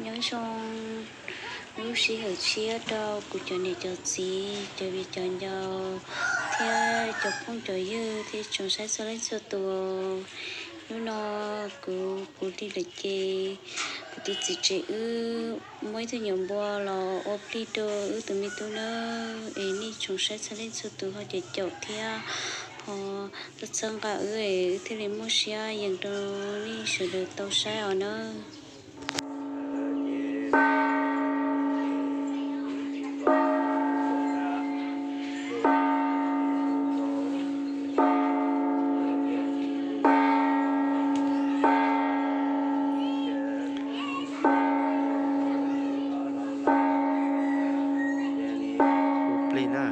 Nyob zoo lub sij hawm tshiab rau kuv cov niam cov txiv, cov viv cov ncaus, thiab cov phooj cov ywg thiab tsoom saib txhua leej txhua tus. Hnub no kuv, kuv Lig lawm ces kuv tus txiv tsev wb muab ib tug nyuam npua los ua plig rau wb tus me tub nawb. Es nej tsoom saib txhua leej txhua tus ho caum caum thiab ho txhawb nqa wb es wb thiaj li muaj siab yees rau nej sawv daws tau saib os nawb. Ua plig na,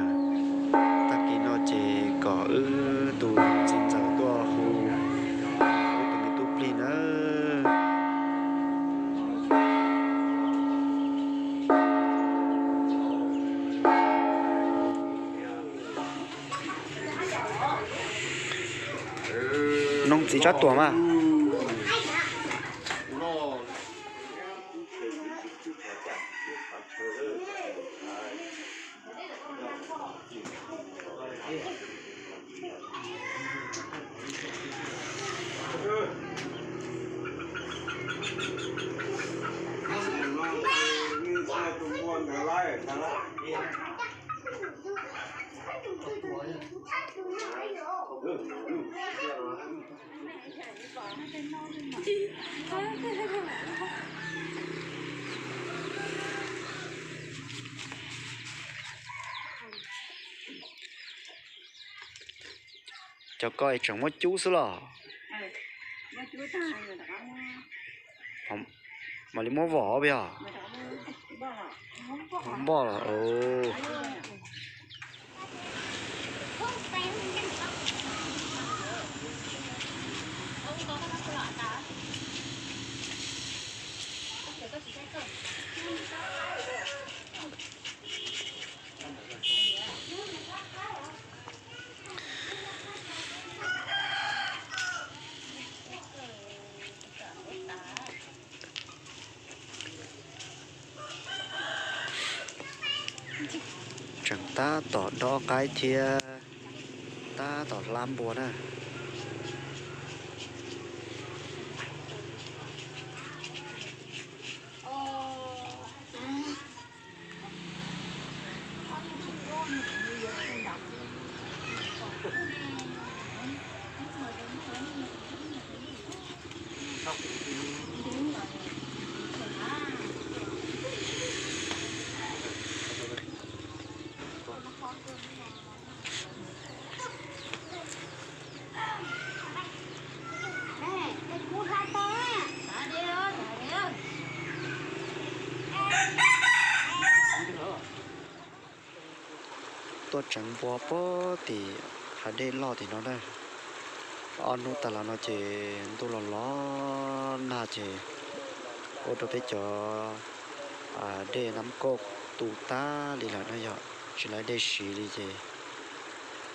tag kis no ces kom wb tus txiv ntxawm tuaj hu wb tus me tub plig nawb. Noog txiv tsab tuam mas. Cov ko es tseem muab cub xwb los? Mam li muab vom os. Npoj los. Tseem tab tom dob qaib thiab tab tom hlab npua na. Tuaj tseev npua puag tim hav dej loj tim no na. Ob hnub tas los no ces ntuj los los nag ces ua rau peb cov dej Nab Kauj tu tag li lawm na yom, tsis lawv dej siv li ces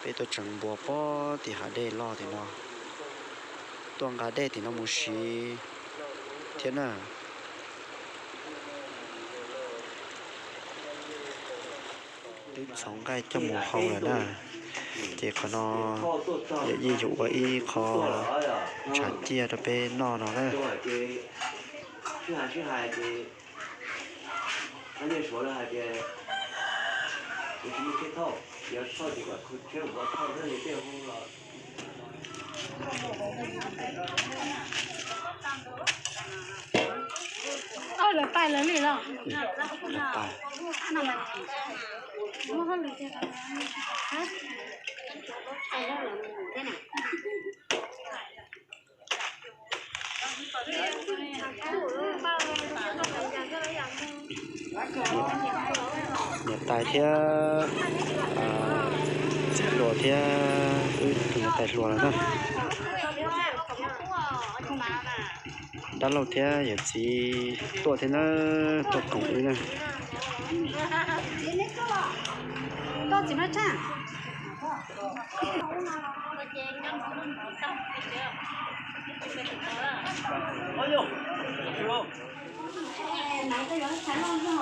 peb tuaj tseev npua puag tim hav dej loj tim no. Tuaj nqa dej tim no mus siv thiab na. Twb txhoov nqaij coj mus hau lawm na, ces qhov no yawm yij yuav ua ib qho tshav ciaj rau peb noj no na. Lawv pais lawv li los? Lawv pais. Niam tais thiab txiv hluas thiab wb tus niam tais hluas lawm na. Dab laug thiab yawm txiv tuaj thiab na, tuaj koom wb na.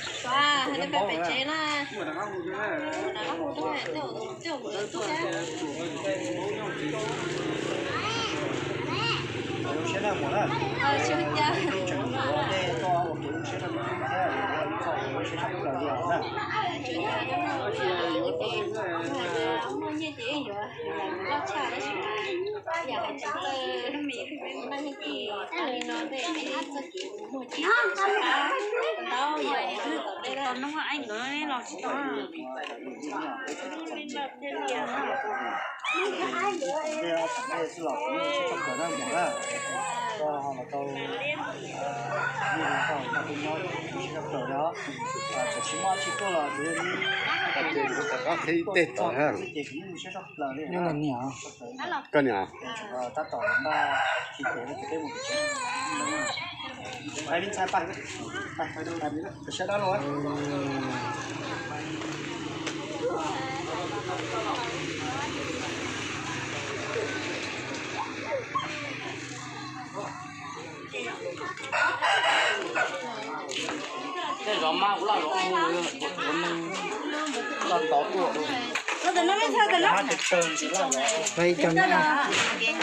Xav hais tias peb pem tsev na. Mus rau tej, tej mus lawv tuaj thiab. Tsis ua cas. Muaj nyiaj ces yuav loj tshaj tab sis yam hais tsis txawj, muaj nyiaj ces li no tej txoj kev muag ces tau yam twb tom ntej los no. Tsis muaj tsis tuaj los tej tod nyob no niam. Koj niam. Tej zov mab kuv laj zov hu, kuv neeg laj tod tuaj. Ib co na. Ib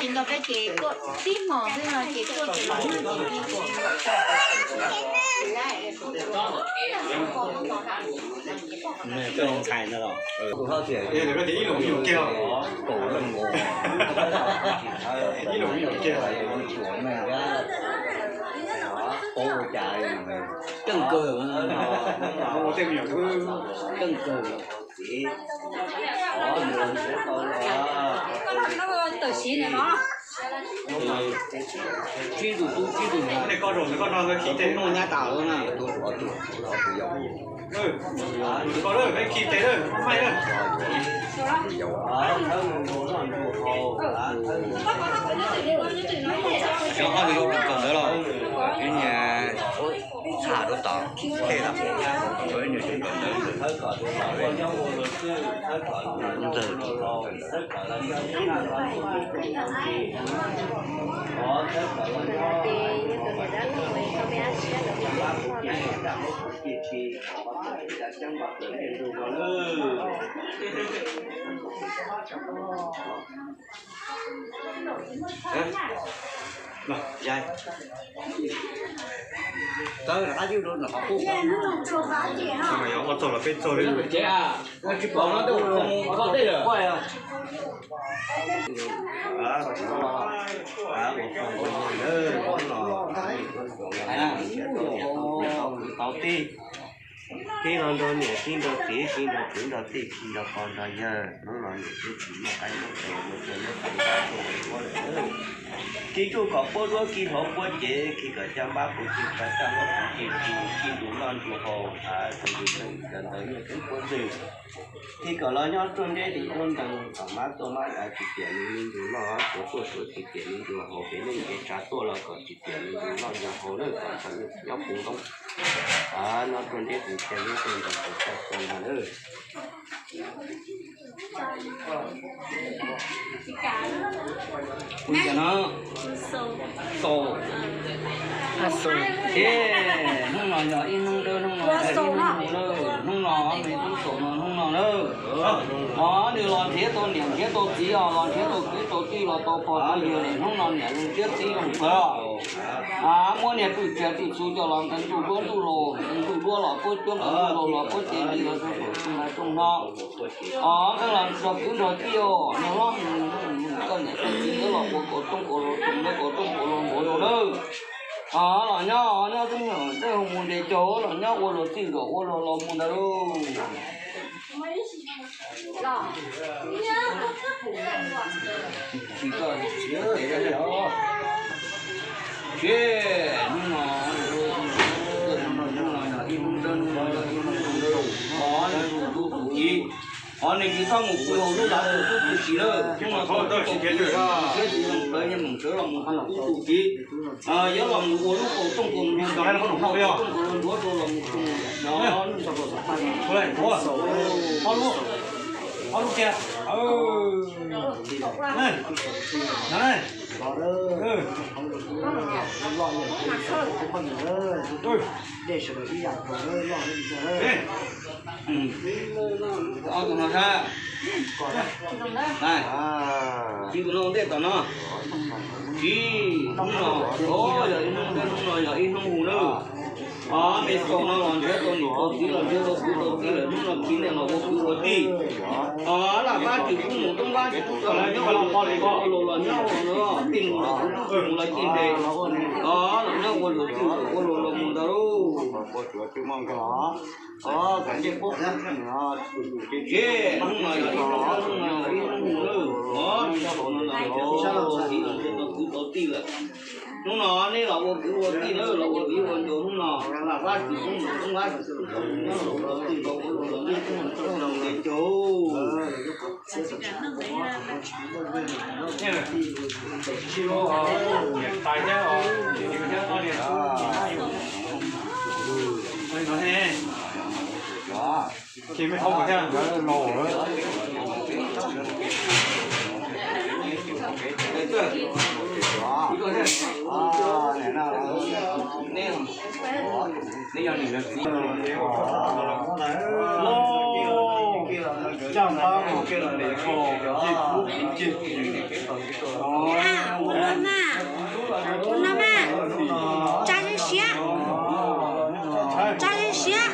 lus me nyuam kiag, ib lus me nyuam kiag. Keej kawg, keej kawg. Tsib tus tub tsib tus nyab, koj zaum ntawd koj nrog nkawd khi tes, nyab tas lawm na. Koj lawm, khi tes lawm, maij lawm. Cov hauj lwm ua tau ntawd los, ib nyuag Txhaj rau tom tej los ua ib nyuag coob rau ntawd ntawd. Tib no nrog niam, tib nrog txiv, tib nrog kwv nrog tij, tib nrog pog nrog yawg, hnub no niam thiab txiv muaj qaib muaj qe, muaj tsiaj muaj txhu, tib tsuj kom puab duab, tib hloov puab cev, tib kom caj npab puab txwj, caj npab puab txwj, tib nrug noj nrug haus, tib nrug ntawd nyiaj kub puab ntxwg, tib kom los nyob ruaj nreb tis ruaj ntees, kom mab tuaj mab dav tsis tiam li ntug loj, suav tuaj suav tsis tiam li ntug haus, kev neej kev tsav tuaj los kom tsis tiam li ntug loj ntug haus lawm, kom nyob puv ntoob, nyob ruaj nreb tis caj npab puab ntxwg, txhua txhua ntag lawm. Ua cas no? Xaus. Ces hnub no yog ib hnub dawb, hnub no yog ib hnub hu lawm, hnub no me tub Xaus no hnub no lawm. Ho nws los nrhiav tau niam nrhiav tau txiv os, los nrhiav tau kwv tau tij, los tau pog tau yawg lawm, hnub no niam zoo siab txiv zoo plawv os. Muab niag pwj txiag pwj txhu coj los nqe ntuj duab ntuj laus, ntuj duab los puab cuab, ntuj laus los puab ce li los rau saum rooj hauv rooj no. Os, koj los nrog kwv nrog tij os, nrog hlob koj niam koj txiv los ua kaus rooj kaus hluas, kaus rooj kaus hluas npuav rau lawm. Os, los nyob nyob xwb, nyob mus ntes caug los nyob ua luag txij zos ua luag laus mus ntawd lauj. Ces hnub no, hnub no yog ib hnub dawb, hnub no yog ib hnub zoo, os, nws tus tub tus kiv, os, nws tsis txhob mus pw hauv lub lav tus tub tus kiv lawm, hnub no tau tub tau kiv lawm, siab tsis zoo plawv, yeej meem sawv los mus tus tub tus kiv. Yuav los mus ua lub kaus rooj kaus hluas, kaus rooj kaus hluas npuav rau los mus tus no. Ob lub, ob lub kiag. Dej sawv daws ib yam nkaus, loj li ntawd. Ob tug no sab. Tib tus no ua ntej tom no. Tib hnub no, o, yog ib hnub, hnub no yog ib hnub hu lawm. Os, me Xaus no los nrhiav tau niam tau txiv, los nrhiav tau kwv tau tij lawm, hnub no khiv niam los ua kwv ua tij. Os, lam fab tsis pub mus toob fab tsis pub coj los nyob ua luag, ua luag los nyob ua luag, tij mus los kuv tub, tij mus los tij nres. Os, los nyob ua luag txij ua luag los mus ntawd lauj. Ces hnub no yog ib hnub, hnub no yog ib hnub lawm, os, hnub no los nrhiav tau kwv tau tij lawm. Hnub no nej los ua kwv ua tij na, los ua viv ua ncaus hnub no, lam fab tsis pub mus toob fab tsis pub coj los nyob ua luag, tij los ua luag los nyob ua luag los nyob ua luag. Ua no mas, ua no mas, tsa ze siab, tsa ze siab.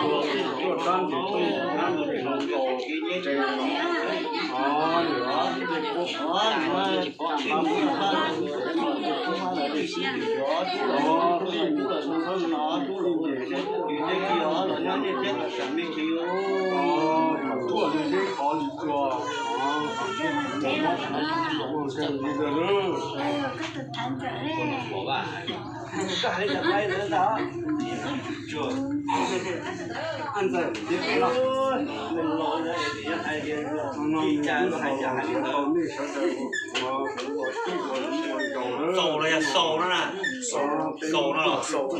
Tuaj tab ntsis tuaj tab ntsis no nkaus ces no, o, yog tej kuj, o, tuaj li zeb qhov li tsuag, o, ua nkeeg li ntawd lawm. Xaus los yog xaus no na. Xaus no los xaus.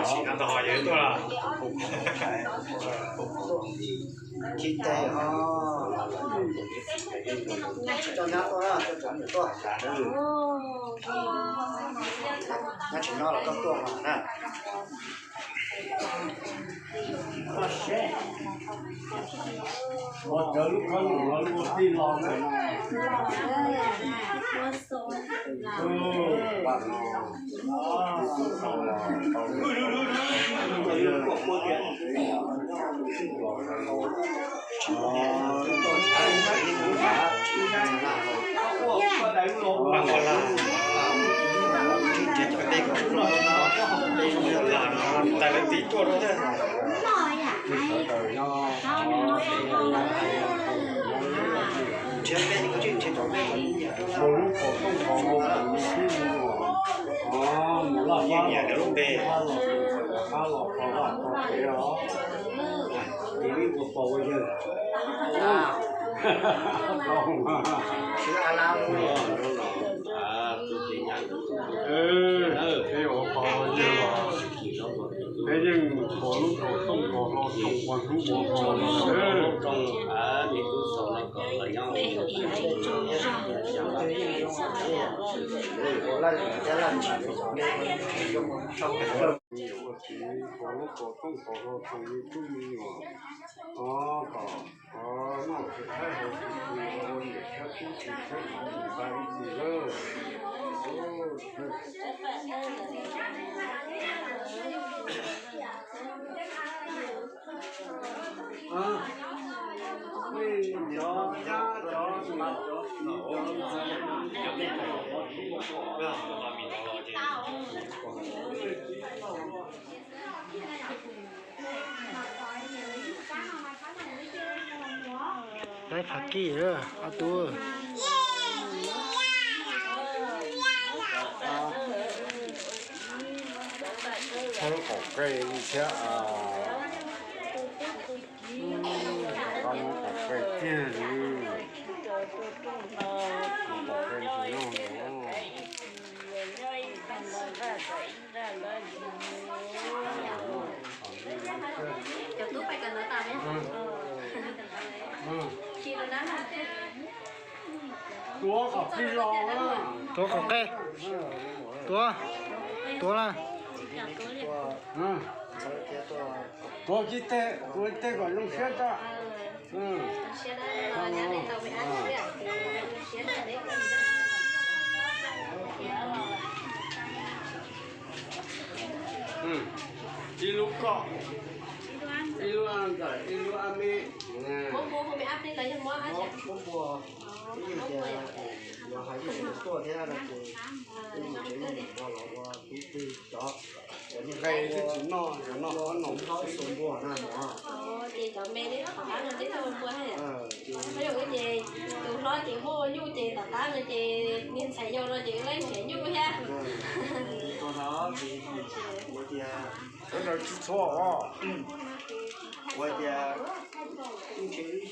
Tsis no tau ho yog tuaj. Tsis tes ho. Tsis coj nyab tuaj, coj cov niam tuaj. Nyab tsis nyob los koj tuaj mas na. Ua cov lub khob noom no lub tij los ntawm no. Tais lawv tim tuaj rau. Nrhiav peb, nrhiav cov peb, mus lub kaum tooj kaum hlau, mus laj fab los, fab los, fab los, fab los, fab los, fab los, fab los. Peb ua qhov yawg los, peb yeej ua lub kaum tooj kaum hlau tsoom ua hnub ua hmo los. Ua txiv ua lub kaum tooj kaum hlau tsoom me tub me nyuam, o, kom noj tshais hauv tshais, ua niam tshiab tub tsis tshiab tsis nqa ib txhis lawm. Laib phav kij ob tug. Txhob lub kaum qe li thiab. Koj lub kaum qe tiag li. Kaum qe ntsis noj no. Cov tub pais kawm ntawv tas ne. Tuav qhov qe, tuav, tuav na. Tuav kiag tej, tuav tej kom zoo siab tso. Ib lub koj, ib lub ab ntxawm, ib lub ab me. Muab npua, ib yam tias yuav hais ib tug tuaj thiab no ces ib yam tias npua los ua tub twg cov, cov niag nqe twb tsis noj, yuav noj qhob noom qhob xu npua na mog. Ces cov me li tom qab no twb tsis npua thiab. Ces tus hlob ces muaj nyuj ces tom qab no ces niag ntxhais yau no ces wb laij nrhiav nyuj thiab. Tus hlob ces ua tias sawv daws tsis txhua os. Ua tias tsis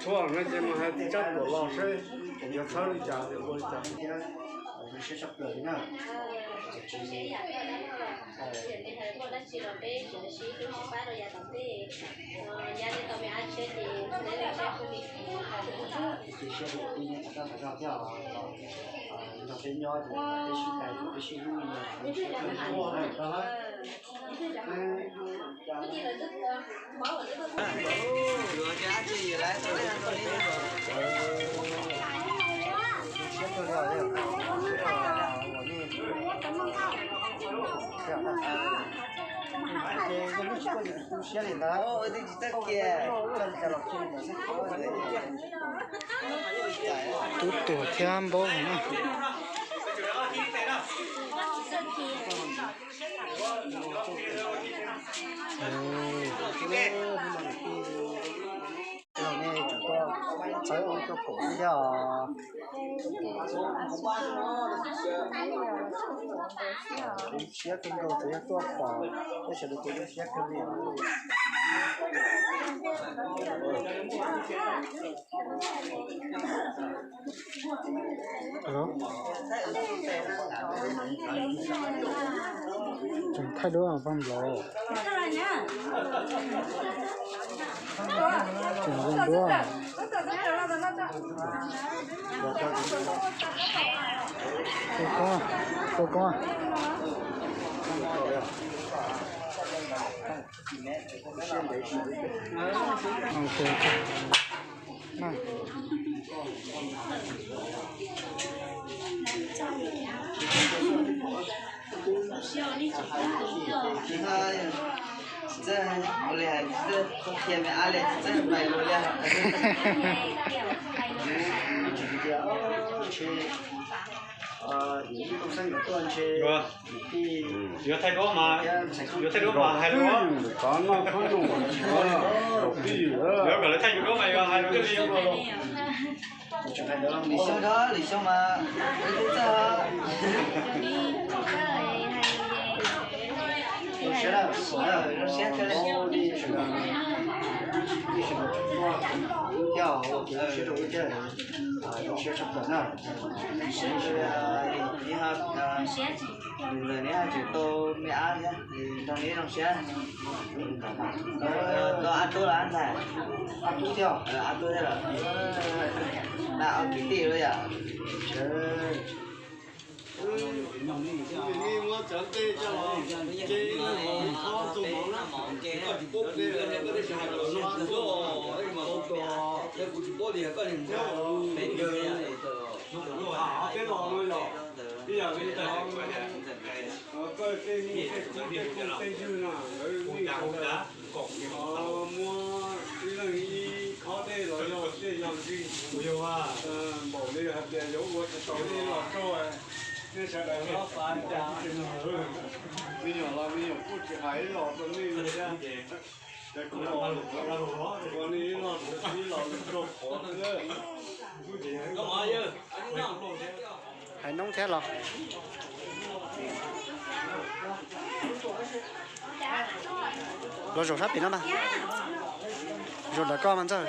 txhua no ces mus hais tib tsab tuam los seb yuav txhawb li cas yuav ua li cas thiab. Zoo siab tshaj plaws li na. Ces siab rau kuv niam qhov zaj qhov zaj thiab os. Nrog peb nyob ces peb sib cais peb sib hlub li no, zoo siab kawg li na. Zoo siab kawg li os. Zoo siab li ntawd. Tub tuag thiab npaub na. Los nej tseem tuaj txhawb ua cov kaum thiab os. Siab kawg nkaus txawm yog tuaj pom peb sawv daws ces zoo siab kawg li. Tseem thaij duab paj nplaum. Tseem zoo duab. Koob, koob. Tsis txawj ua li hais, tsis txawj qhia me ab li, tsis txawj pais ua li. Yuav thaij duab mas, yuav thaij duab mas hais los. Kov noj khaub noj tsis tau pib. Yuav kom lawv thaij yus duab mas yus hais los thiaj li. Lwm xyoo, lwm xyoo mas wb twb txawj. Zoo siab, zoo siab thiab. Thiab, zoo siab tshaj plaws na. Nws ntawm neb haj tseem tau me ab thiab, nrog neb zoo siab. Tau ab tub los ab ntxhais? Ab tub thiab, ab tub thiab los? Ab kwv tij lawm yom. Koj tej mus tej kub tej koob tej ywg no lawv nej muab ib leeg ib khob dej los yog tej yog ntsig npaum li hais tias yuav ua tsis tau nej los rau nej sawv daws hlob xav cas. Me nyuam los me nyuam kuj tsis hais ib los rau nej li thiab. Ces kuv los ua nej ib los ib los rau qhov xwb. Hais noob thiab los. Los zaum sab pem no mas. Zaum ntawm koj mas ntxawg.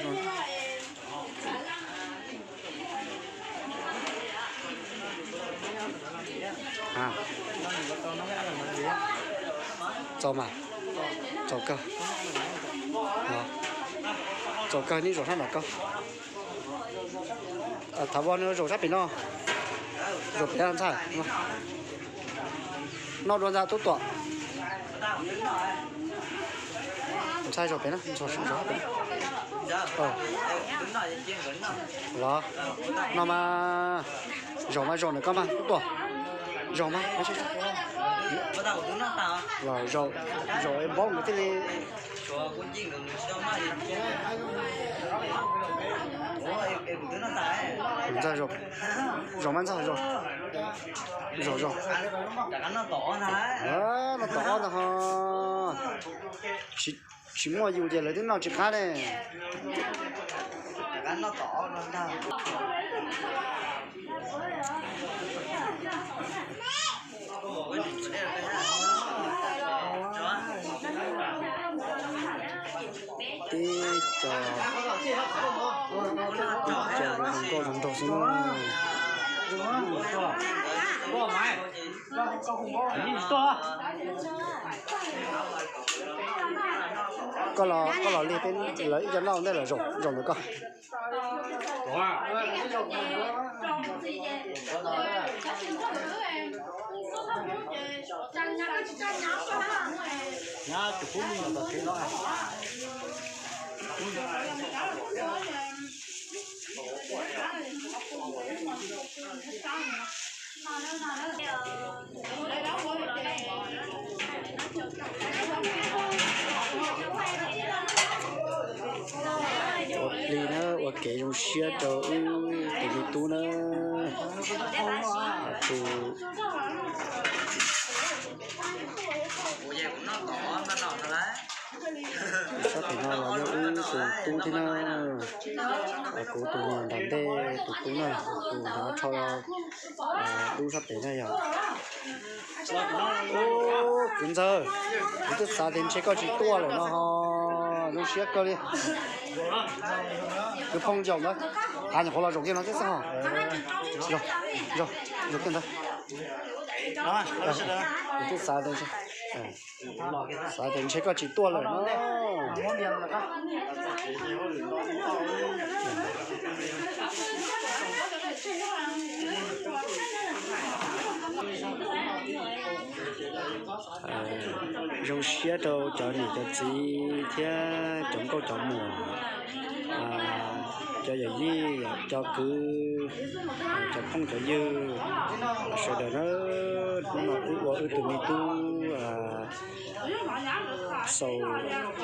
Txaus mas. Txaus kawg. Txaus kawg, neb zaum sab ntawm koj. Thav Vos nws zaum sab pem no, zaum pem ntxhais. Noj dua ntxhais tub tuam. Ntxhais zaum pem na, zaum pem. Los, no mas, zaum mas zaum ntawm koj mas tub tuam. Zaum mas, los zaum, zaum es npaum nkaus thiaj li. Ntxhais zaum, zaum mas ntxhais zaum. Zaum, zaum. No tom ob ntag ho. Tsis muaj yus ces lawv twb noj tsis qab ne. Tib co, tib co zoo nkauj zoo nraug xwb na. Koj los, koj los li peb lawv ib co noj ntej lawm, zaum ntawm koj. Ua plig na, ua kev zoo siab rau wb tus me tub na. Tus sab pem no los yog wb tus tub thiab na. Kuv tus niam nram ntej tus tub na, tus hnav rho dub sab pem na yog. Ub, kwv ntxawg, kuv twb xav tias ntshe koj tsis tuaj lawm no ho. Zoo siab kawg li. Kwv Phooj Yaum ntawd, nyuam qhuav los zaum kiag no xwb xwb ho. Zaum, zaum kiag ntawd. Kuv twb xav tias, xav tias ntshe koj tsis tuaj lawm no. Zoo siab rau cov niam cov txiv thiab cov nkauj cov muam, cov yawm yij, cov kwv, cov phooj cov ywg sawv daws na. Hnub no wb ua wb tus me tub Xaus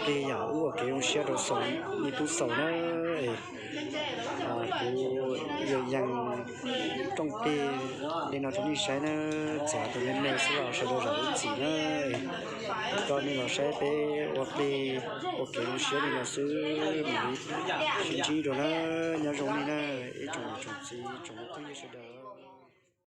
plig yom, wb ua kev zoo siab rau Xaus, me tub Xaus na. Kuv yeej rooj plig li no rau nej saib na, txawm tus me me xwb los sawv daws zam lub txim na. Coj nej los saib peb ua plig, ua kev zoo siab li no xwb, mam li sib ntsib dua na. Nyob zoo nej na, ib tsoom niam tsoom txiv tsoom phooj ywg sawv daws.